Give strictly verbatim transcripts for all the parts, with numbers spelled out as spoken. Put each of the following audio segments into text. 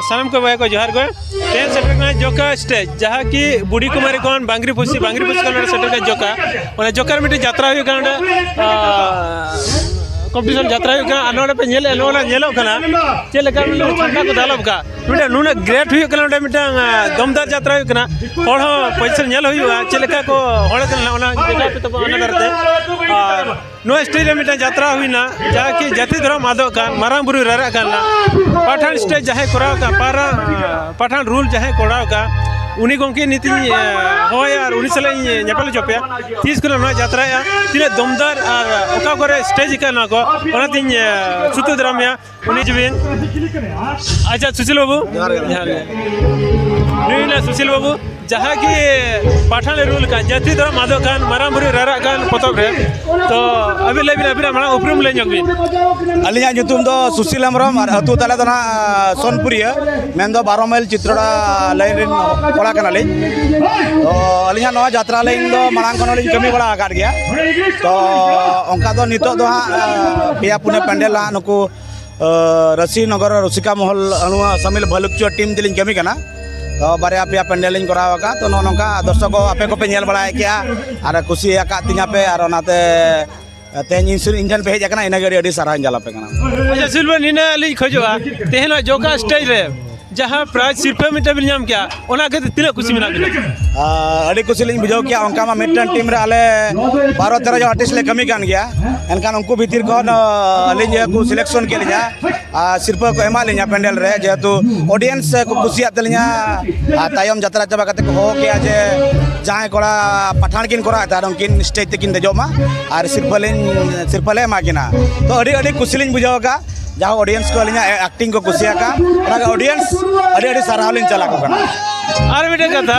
ᱥᱟᱱᱟᱢ ᱠᱚ ᱵᱚᱭᱦᱟ ᱠᱚ ᱡᱚᱦᱟᱨ ᱜᱮ᱾ ᱛᱮᱦᱮᱧ ᱥᱮᱴᱮᱨ ᱠᱟᱱᱟ ᱡᱚᱠᱟ ᱥᱴᱮᱡᱽ, ᱡᱟᱦᱟᱸ ᱠᱤ ᱵᱩᱰᱤ ᱠᱩᱢᱟᱨᱤ ᱠᱷᱚᱱ ᱵᱟᱝᱨᱤ ᱯᱩᱥᱤ, ᱵᱟᱝᱨᱤ ᱯᱩᱥᱤ ᱠᱷᱚᱱ ᱱᱚᱰᱮ ᱥᱮᱴᱮᱨ ᱠᱟᱱᱟ ᱡᱚᱠᱟ᱾ ᱚᱱᱟ ᱡᱚᱠᱟ ᱨᱮ ᱢᱤᱫᱴᱤᱡ ᱡᱟᱛᱨᱟ ᱦᱩᱭᱩᱜ ᱠᱟᱱᱟ ᱱᱚᱰᱮ, ᱟᱸ, ᱠᱚᱢᱯᱤᱴᱤᱥᱚᱱ ᱡᱟᱛᱨᱟ ᱦᱩᱭᱩᱜ ᱠᱟᱱᱟ᱾ ᱟᱨ ᱱᱚᱰᱮ ᱯᱮ ᱧᱮᱞᱮᱫᱼᱟ, ᱱᱚᱜᱼᱚ ᱱᱟ ᱧᱮᱞᱚᱜ ᱠᱟᱱᱟ ᱪᱮᱫ ᱞᱮᱠᱟ ᱢᱤᱫᱴᱟᱝ ᱪᱷᱟᱢᱰᱟ ᱠᱚ ᱫᱟᱞᱚᱵ ᱠᱟᱜ, ᱢᱤᱫᱴᱟᱝ ᱱᱩᱱᱟᱹᱜ ᱜᱨᱮᱴ ᱦᱩᱭᱩᱜ ᱠᱟᱱᱟ, ᱱᱚᱰᱮ ᱢᱤᱫᱴᱟᱝ, ᱟᱸ, ᱫᱚᱢᱫᱟᱨ ᱡᱟᱛᱨᱟ ᱦᱩᱭᱩᱜ ᱠᱟᱱᱟ᱾ ᱦᱚᱲ ᱦᱚᱸ ᱯᱚᱡᱤᱥᱚᱱ ᱧᱮᱞ ᱦᱩᱭᱩᱜᱼᱟ, ᱪᱮᱫ ᱞᱮᱠᱟ ᱠᱚ ᱦᱚᱲ ᱠᱟᱱᱟ, ᱚᱱᱟ ᱫᱮᱠᱷᱟᱣ ᱯᱮ ᱛᱟᱵᱚᱱ ᱚᱱᱟ ᱫᱟᱨᱟᱭ ᱛᱮ᱾ ᱟᱨ ᱱᱚᱣᱟ ᱥᱴᱮᱡᱽ ᱨᱮ ᱢᱤᱫᱴᱟᱝ ᱡᱟᱛᱨᱟ ᱦᱩᱭᱱᱟ, ᱡᱟᱦᱟᱸ ᱠᱤ ᱡᱟᱹᱛᱤ ᱫᱷᱚᱨᱚᱢ ᱟᱫᱚᱜ ᱠᱟᱱ, ᱢᱟᱨᱟᱝ ᱵᱩᱨᱩᱭ ᱨᱟᱨᱟᱜ ᱠᱟᱱ, ᱯᱟᱴᱷᱟᱱ ᱥᱴᱮᱡᱽ ᱡᱟᱦᱟᱸᱭ ᱠᱚᱨᱟᱣ ᱠᱟᱱ, ᱯᱟᱨᱟ-, ᱯᱟᱴᱷᱟᱱ ᱨᱩᱞ ᱡᱟᱦᱟᱸᱭ ᱠᱚᱨᱟᱣ ᱠᱟᱱ, ᱩᱱᱤ ᱜᱚᱢᱠᱮ ᱱᱤᱛᱤᱧ, ᱮ, ᱦᱚᱦᱚᱭᱟ ᱟᱨ ᱩᱱᱤ ᱥᱟᱞᱟᱜ ᱤᱧ ᱧᱮᱯᱮᱞ ᱦᱚᱪᱚ ᱯᱮᱭᱟ᱾ ᱛᱤᱥ ᱠᱷᱚᱱᱟᱜ ᱱᱚᱣᱟ ᱡᱟᱛᱨᱟᱭᱟ, ᱛᱤᱱᱟᱹᱜ ᱫᱚᱢᱫᱟᱨ ᱟᱨ ᱚᱠᱟ ᱠᱚᱨᱮ ᱥᱴᱮᱡᱽ ᱠᱟᱱᱟ ᱱᱚᱣᱟ ᱠᱚ, ᱚᱱᱟᱛᱤᱧ, ᱮ, ᱥᱩᱛᱩᱜ ᱫᱟᱨᱟᱢ ᱢᱮᱭᱟ᱾ ᱩᱱᱤ ᱡᱩᱵᱤᱱ᱾ ᱟᱪᱪᱷᱟ, ᱥᱩᱥᱤᱞ ᱵᱟᱹᱵᱩ᱾ ᱡᱚᱦᱟᱨ ᱜᱮ᱾ ᱡᱚᱦᱟᱨ ᱜᱮ᱾ ᱱᱩᱭ ᱢᱮᱱᱟᱭ ᱥᱩᱥᱤᱞ ᱵᱟᱹᱵᱩ, ᱡᱟᱦᱟᱸ ᱜᱮ ᱯᱟᱴᱷᱟᱱ ᱮ ᱨᱩᱞ ᱠᱟᱱ, ᱡᱟᱹᱛᱤ ᱫᱷᱚᱨᱚᱢ ᱟᱫᱚᱜ ᱠᱟᱱ, ᱢᱟᱨᱟᱝ ᱵᱩᱨᱩ ᱨᱟᱨᱟᱜ ᱠᱟᱱ ᱯᱚᱛᱚᱵ ᱨᱮ᱾ ᱛᱚ, ᱟᱹᱵᱤᱱ ᱞᱟᱹᱭ ᱵᱤᱱ, ᱟᱹᱵᱤᱱᱟᱜ ᱢᱟᱲᱟᱝ ᱩᱯᱨᱩᱢ ᱞᱟᱹᱭ ᱧᱚᱜ ᱵᱤᱱ᱾ ᱟᱹᱞᱤᱧᱟᱜ ᱧᱩᱛᱩᱢ ᱫᱚ ᱥᱩᱥᱤᱞ ᱦᱮᱢᱵᱨᱚᱢ ᱟᱨ ᱟᱹᱛᱩ ᱛᱟᱞᱮ ᱫᱚ ᱱᱟᱦᱟᱜ ᱥᱳᱱᱯᱩᱨᱤᱭᱟᱹ, ᱢᱮᱱᱫᱚ ᱵᱟᱨᱚ ᱢᱟᱭᱤᱞ ᱪᱤᱛᱨᱚᱲᱟ ᱞᱟᱭᱤᱱ ᱨᱮᱱ ᱠᱚᱲᱟ ᱠᱟᱱᱟᱞᱤᱧ᱾ ᱛᱚ, ᱟᱹᱞᱤᱧᱟᱜ ᱱᱚᱣᱟ ᱡᱟᱛᱨᱟ ᱞᱟᱭᱤᱱ ᱫᱚ ᱢᱟᱲᱟᱝ ᱠᱷᱚᱱ ᱦᱚᱸᱞᱤᱧ ᱠᱟᱹᱢᱤ ᱵᱟᱲᱟ ᱟᱠᱟᱫ ᱜᱮᱭᱟ᱾ ᱛᱚ, ᱚᱱᱠᱟ ᱫᱚ ᱱᱤᱛᱚᱜ ᱫᱚ ᱦᱟᱸᱜ, ᱯᱮᱭᱟ ᱯᱩᱱᱭᱟᱹ ᱯᱮᱱᱰᱮᱞ ᱦᱟᱸᱜ ᱱᱩᱠᱩ ᱨᱟᱹᱥᱤ ᱱᱚᱜᱚᱨ ᱨᱩᱥᱤᱠᱟ ᱢᱚᱦᱚᱞ ᱱᱚᱣᱟ ᱥᱟᱢᱤᱞ ᱵᱷᱟᱞᱩᱠᱪᱩᱣᱟ ᱴᱤᱢ ᱛᱮᱞᱤᱧ ᱠᱟᱹᱢᱤ ᱠᱟᱱᱟ᱾ ᱛᱚ ᱵᱟᱨᱭᱟ ᱯᱮᱭᱟ ᱯᱮᱱᱰᱮᱞ ᱞᱤᱧ ᱠᱚᱨᱟᱣ ᱟᱠᱟᱫ᱾ ᱛᱚ ᱱᱚᱜᱼᱚ ᱱᱚᱝᱠᱟ ᱫᱚᱨᱥᱚᱠ ᱠᱚ ᱟᱯᱮ ᱠᱚᱯᱮ ᱧᱮᱞ ᱵᱟᱲᱟᱭᱮᱫ ᱜᱮᱭᱟ ᱟᱨ ᱠᱩᱥᱤ ᱟᱠᱟᱫ ᱛᱤᱧᱟᱹ ᱯᱮ, ᱟᱨ ᱚᱱᱟᱛᱮ ᱛᱮᱦᱮᱧ ᱤᱧ ᱥᱩᱨ ᱤᱧ ᱴᱷᱮᱱ ᱯᱮ ᱦᱮᱡ ᱟᱠᱟᱱᱟ, ᱤᱱᱟᱹᱜᱮ ᱟᱹᱰᱤ ᱟᱹᱰᱤ ᱥᱟᱨᱦᱟᱣ ᱤᱧ ᱪᱟᱞ ᱟᱯᱮ ᱠᱟᱱᱟ᱾ ᱟᱪᱪᱷᱟ ᱥᱤᱞᱵᱷᱟ, ᱱᱤᱱᱟᱹᱜ ᱞᱤᱧ ᱠᱷᱚᱡᱚᱜᱼᱟ, ᱛᱮᱦᱮᱧ ᱱᱚᱣᱟ ᱡᱚᱠᱟ ᱥᱴᱮᱡᱽ ᱨᱮ ᱡᱟᱦᱟᱸ ᱯᱨᱟᱭᱤᱡᱽ ᱥᱤᱨᱯᱟᱹ ᱢᱤᱫᱴᱮᱱ ᱵᱤᱱ ᱧᱟᱢ ᱠᱮᱜᱼᱟ, ᱚᱱᱟ ᱠᱷᱟᱹᱛᱤᱨ ᱛᱤᱱᱟᱹᱜ ᱠᱩᱥᱤ ᱢᱮᱱᱟᱜ ᱵᱤᱱᱟ? ᱟᱨ ᱟᱹᱰᱤ ᱠᱩᱥᱤ ᱞᱤᱧ ᱵᱩᱡᱷᱟᱹᱣ ᱠᱮᱜᱼᱟ᱾ ᱚᱱᱠᱟ ᱢᱟ ᱢᱤᱫᱴᱮᱱ ᱴᱤᱢ ᱨᱮ ᱟᱞᱮ ᱵᱟᱨᱚ ᱛᱮᱨᱚ ᱡᱚᱱ ᱟᱨᱴᱤᱥᱴ ᱞᱮ ᱠᱟᱹᱢᱤ ᱠᱟᱱ ᱜᱮᱭᱟ, ᱮᱱᱠᱷᱟᱱ ᱩᱱᱠᱩ ᱵᱷᱤᱛᱤᱨ ᱠᱷᱚᱱ, ᱟᱹᱞᱤᱧ ᱜᱮᱠᱚ ᱥᱤᱞᱮᱠᱥᱚᱱ ᱠᱮᱫ ᱞᱤᱧᱟ ᱟᱨ ᱥᱤᱨᱯᱟᱹ ᱠᱚ ᱮᱢᱟᱜ ᱞᱤᱧᱟ ᱯᱮᱱᱰᱮᱞ ᱨᱮ, ᱡᱮᱦᱮᱛᱩ ᱚᱰᱤᱭᱮᱱᱥ ᱠᱚ ᱠᱩᱥᱤᱭᱟᱜ ᱛᱟᱹᱞᱤᱧᱟ᱾ ᱟᱨ ᱛᱟᱭᱚᱢ ᱡᱟᱛᱨᱟ ᱪᱟᱵᱟ ᱠᱟᱛᱮ ᱠᱚ ᱦᱚᱦᱚ ᱠᱮᱜᱼᱟ ᱡᱮ ᱡᱟᱦᱟᱸᱭ ᱠᱚᱲᱟ ᱯᱟᱴᱷᱟᱱ ᱠᱤᱱ ᱠᱚᱨᱟᱣ ᱮᱫᱟ, ᱟᱨ ᱩᱱᱠᱤᱱ ᱥᱴᱮᱡᱽ ᱛᱮᱠᱤᱱ ᱫᱮᱡᱚᱜ ᱢᱟ ᱟᱨ ᱥᱤᱨᱯᱟᱹ ᱞᱤᱧ, ᱥᱤᱨᱯᱟᱹ ᱞᱮ ᱮᱢᱟ ᱠᱤᱱᱟ᱾ ᱛᱚ ᱟᱹᱰᱤ ᱟᱹᱰᱤ ᱠᱩᱥᱤ ᱞᱤᱧ ᱵᱩᱡᱷᱟᱹᱣ ᱟᱠᱟᱫ, ᱡᱟᱦᱟᱸ ᱚᱰᱤᱭᱮᱱᱥ ᱠᱚ ᱟᱹᱞᱤᱧᱟᱜ ᱮᱠᱴᱤᱝ ᱠᱚ ᱠᱩᱥᱤᱭᱟᱠᱟᱫ, ᱚᱱᱟᱜᱮ ᱚᱰᱤᱭᱮᱱᱥ ᱟᱹᱰᱤ ᱟᱹᱰᱤ ᱥᱟᱨᱦᱟᱣ ᱞᱤᱧ ᱪᱟᱞ ᱟᱠᱚ ᱠᱟᱱᱟ᱾ ᱟᱨ ᱢᱤᱫᱴᱮᱱ ᱠᱟᱛᱷᱟ,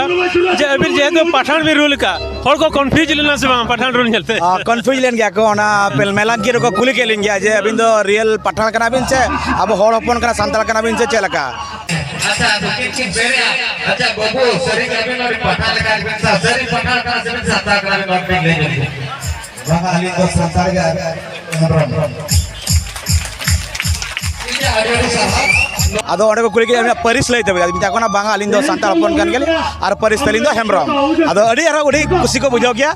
ᱡᱮ ᱟᱹᱵᱤᱱ ᱡᱮᱦᱮᱛᱩ ᱯᱟᱴᱷᱟᱱ ᱵᱤᱱ ᱨᱩᱞ ᱟᱠᱟᱫ, ᱦᱚᱲ ᱠᱚ ᱠᱚᱱᱯᱷᱤᱭᱩᱡᱽ ᱞᱮᱱᱟ ᱥᱮ ᱵᱟᱝ ᱯᱟᱴᱷᱟᱱ ᱨᱩᱞ ᱧᱮᱞᱛᱮ? ᱠᱚᱱᱯᱷᱤᱭᱩᱡᱽ ᱞᱮᱱ ᱜᱮᱭᱟ ᱠᱚ, ᱚᱱᱟ ᱯᱮᱞ-, ᱢᱮᱞᱟᱱ ᱠᱤ ᱨᱮᱠᱚ ᱠᱩᱞᱤ ᱠᱮᱫ ᱞᱤᱧ ᱜᱮᱭᱟ ᱡᱮ ᱟᱹᱵᱤᱱ ᱫᱚ ᱨᱤᱭᱮᱞ ᱯᱟᱴᱷᱟᱱ ᱠᱟᱱᱟ ᱵᱤᱱ ᱥᱮ ᱟᱵᱚ ᱦᱚᱲ ᱦᱚᱯᱚᱱ ᱠᱟᱱᱟ, ᱥᱟᱱᱛᱟᱲ ᱠᱟᱱᱟ ᱵᱤᱱ ᱥᱮ ᱪᱮᱫ ᱞᱮᱠᱟ? ᱟᱪᱪᱷᱟ, ᱫᱩᱠᱷᱤᱱ ᱪᱤᱱ ᱵᱮᱨᱮᱭᱟ᱾ ᱟᱪᱪᱷᱟ, ᱵᱟᱹᱵᱩ, ᱥᱟᱹᱨᱤ ᱜᱮ ᱟᱹᱵᱤᱱ ᱱᱚᱰᱮ ᱯᱟᱴᱷᱟᱱ ᱞᱮᱠᱟ ᱜᱮᱵᱤᱱ ᱥᱟ-, ᱥᱟᱹᱨᱤ ᱯᱟᱴᱷᱟᱱ ᱠᱟᱱᱟ ᱥᱮ ᱵᱤᱱ ᱥᱟᱱᱛᱟᱲ ᱠᱟᱱᱟ ᱵᱤᱱ, ᱱᱚᱰᱮ ᱵᱤᱱ ᱞᱟᱹᱭ ᱧᱚᱜ ᱠᱮᱫᱟ᱾ ᱵᱟᱝᱟ, ᱟᱹᱞᱤᱧ ᱫᱚ ᱥᱟᱱᱛᱟᱲ ᱜᱮ, ᱟᱨ ᱦᱮᱢᱵᱨᱚᱢ᱾ ᱴᱷᱤᱠ ᱜᱮᱭᱟ, ᱟᱹᱰᱤ ᱟᱹᱰᱤ ᱥᱟᱨᱦᱟᱣ᱾ ᱟᱫᱚ ᱚᱸᱰᱮ ᱠᱚ ᱠᱩᱞᱤ ᱠᱮᱫᱟ, "ᱢᱮᱱᱟᱜ ᱯᱟᱹᱨᱤᱥ ᱞᱟᱹᱭ ᱛᱟᱵᱮᱱ?" ᱟᱫᱚ ᱢᱮᱛᱟ ᱠᱚ ᱠᱟᱱᱟ, "ᱵᱟᱝᱟ, ᱟᱹᱞᱤᱧ ᱫᱚ ᱥᱟᱱᱛᱟᱲ ᱦᱚᱯᱚᱱ ᱠᱟᱱ ᱜᱮᱭᱟᱞᱤᱧ ᱟᱨ ᱯᱟᱹᱨᱤᱥ ᱛᱟᱹᱞᱤᱧ ᱫᱚ ᱦᱮᱢᱵᱨᱚᱢ᱾" ᱟᱫᱚ ᱟᱹᱰᱤ ᱟᱨᱦᱚᱸ ᱟᱹᱰᱤ ᱠᱩᱥᱤ ᱠᱚ ᱵᱩᱡᱷᱟᱹᱣ ᱠᱮᱭᱟ,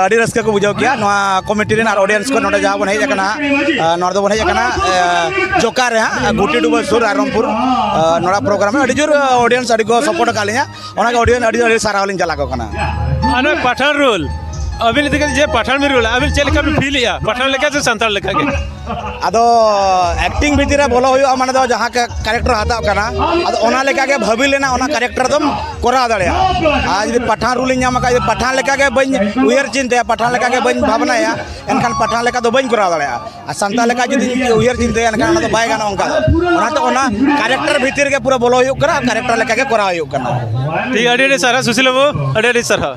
ᱟᱹᱰᱤ ᱨᱟᱹᱥᱠᱟᱹ ᱠᱚ ᱵᱩᱡᱷᱟᱹᱣ ᱠᱮᱭᱟ ᱱᱚᱣᱟ ᱠᱚᱢᱤᱴᱤ ᱨᱮᱱ ᱟᱨ ᱚᱰᱤᱭᱮᱱᱥ ᱠᱚ᱾ ᱱᱚᱰᱮ ᱡᱟᱦᱟᱸ ᱵᱚᱱ ᱦᱮᱡ ᱟᱠᱟᱱᱟ ᱦᱟᱸᱜ, ᱱᱚᱰᱮ ᱵᱚᱱ ᱦᱮᱡ ᱟᱠᱟᱱᱟ ᱡᱚᱠᱟ ᱨᱮ ᱦᱟᱸᱜ, ᱜᱷᱩᱴᱤ ᱰᱩᱵᱟᱹ ᱥᱩᱨ ᱨᱟᱭᱨᱚᱝᱯᱩᱨ᱾ ᱱᱚᱣᱟ ᱯᱨᱳᱜᱨᱟᱢ ᱨᱮ ᱟᱹᱰᱤ ᱡᱳᱨ ᱚᱰᱤᱭᱮᱱᱥ ᱟᱹᱰᱤ ᱠᱚ ᱥᱟᱯᱳᱨᱴ ᱟᱠᱟᱫ ᱞᱤᱧᱟ, ᱚᱱᱟᱜᱮ ᱚᱰᱤᱭᱮᱱᱥ ᱟᱹᱰᱤ ᱟᱹᱰᱤ ᱥᱟᱨᱦᱟᱣ ᱞᱤᱧ ᱪᱟᱞ ᱟᱠᱚ ᱠᱟᱱᱟ᱾ ᱟᱨ ᱱᱚᱜᱼᱚᱭ ᱯᱟᱴᱷᱟᱱ ᱨᱳᱞ, ᱟᱹᱵᱤᱱ ᱤᱫᱤ ᱠᱟᱛᱮ ᱡᱮ ᱯᱟᱴᱷᱟᱱ ᱵᱤᱱ ᱨᱳᱞᱟ, ᱟᱹᱵᱤᱱ ᱪᱮᱫ ᱞᱮᱠᱟ ᱵᱤᱱ ᱯᱷᱤᱞᱮᱜᱼᱟ ᱯᱟᱴᱷᱟᱱ ᱞᱮᱠᱟ ᱥᱮ ᱥᱟᱱᱛᱟᱲ ᱞᱮᱠᱟ ᱜᱮ? ᱟᱫᱚ ᱮᱠᱴᱤᱝ ᱵᱷᱤᱛᱤᱨ ᱨᱮ ᱵᱚᱞᱚ ᱦᱩᱭᱩᱜᱼᱟ, ᱢᱟᱱᱮ ᱫᱚ ᱡᱟᱦᱟᱸ ᱠᱮ-, ᱠᱮᱨᱮᱠᱴᱟᱨ ᱦᱟᱛᱟᱣ ᱠᱟᱱᱟ, ᱟᱫᱚ ᱚᱱᱟ ᱞᱮᱠᱟ ᱜᱮ ᱵᱷᱟᱹᱵᱤ ᱞᱮᱱᱟ, ᱚᱱᱟ ᱠᱮᱨᱮᱠᱴᱟᱨ ᱫᱚᱢ ᱠᱚᱨᱟᱣ ᱫᱟᱲᱮᱭᱟᱜᱼᱟ᱾ ᱟᱨ ᱡᱩᱫᱤ ᱯᱟᱴᱷᱟᱱ ᱨᱳᱞ ᱤᱧ ᱧᱟᱢ ᱟᱠᱟᱫ, ᱡᱩᱫᱤ ᱯᱟᱴᱷᱟᱱ ᱞᱮᱠᱟ ᱜᱮ ᱵᱟᱹᱧ ᱩᱭᱦᱟᱹᱨ ᱪᱤᱱᱛᱟᱹᱭᱟ, ᱯᱟᱴᱷᱟᱱ ᱞᱮᱠᱟ ᱜᱮ ᱵᱟᱹᱧ ᱵᱷᱟᱵᱽᱱᱟᱭᱟ, ᱮᱱᱠᱷᱟᱱ ᱯᱟᱴᱷᱟᱱ ᱞᱮᱠᱟ ᱫᱚ ᱵᱟᱹᱧ ᱠᱚᱨᱟᱣ ᱫᱟᱲᱮᱭᱟᱜᱼᱟ᱾ ᱟᱨ ᱥᱟᱱᱛᱟᱲ ᱞᱮᱠᱟ ᱡᱩᱫᱤᱧ ᱩᱭᱦᱟᱹᱨ ᱪᱤᱱᱛᱟᱹᱭᱟ, ᱮᱱᱠᱷᱟᱱ ᱚᱱᱟ ᱫᱚ ᱵᱟᱭ ᱜᱟᱱᱚᱜᱼᱟ ᱚᱱᱠᱟ ᱫᱚ᱾ ᱚᱱᱟᱛᱮ ᱚᱱᱟ ᱠᱮᱨᱮᱠᱴᱟᱨ ᱵᱷᱤᱛᱤᱨ ᱨᱮᱜᱮ ᱯᱩᱨᱟᱹ ᱵᱚᱞᱚ ᱦᱩᱭᱩᱜ ᱠᱟᱱᱟ, ᱠᱮᱨᱮᱠᱴᱟᱨ ᱞᱮᱠᱟ ᱜᱮ ᱠᱚᱨᱟᱣ ᱦᱩᱭᱩᱜ ᱠᱟᱱᱟ᱾ ᱴᱷᱤᱠ, ᱟᱹᱰᱤ ᱟᱹᱰᱤ ᱥᱟᱨᱦᱟᱣ ᱥᱩᱥᱤᱞ ᱵᱟᱹᱵᱩ, ᱟᱹᱰᱤ ᱟᱹᱰᱤ ᱥᱟᱨᱦᱟᱣ᱾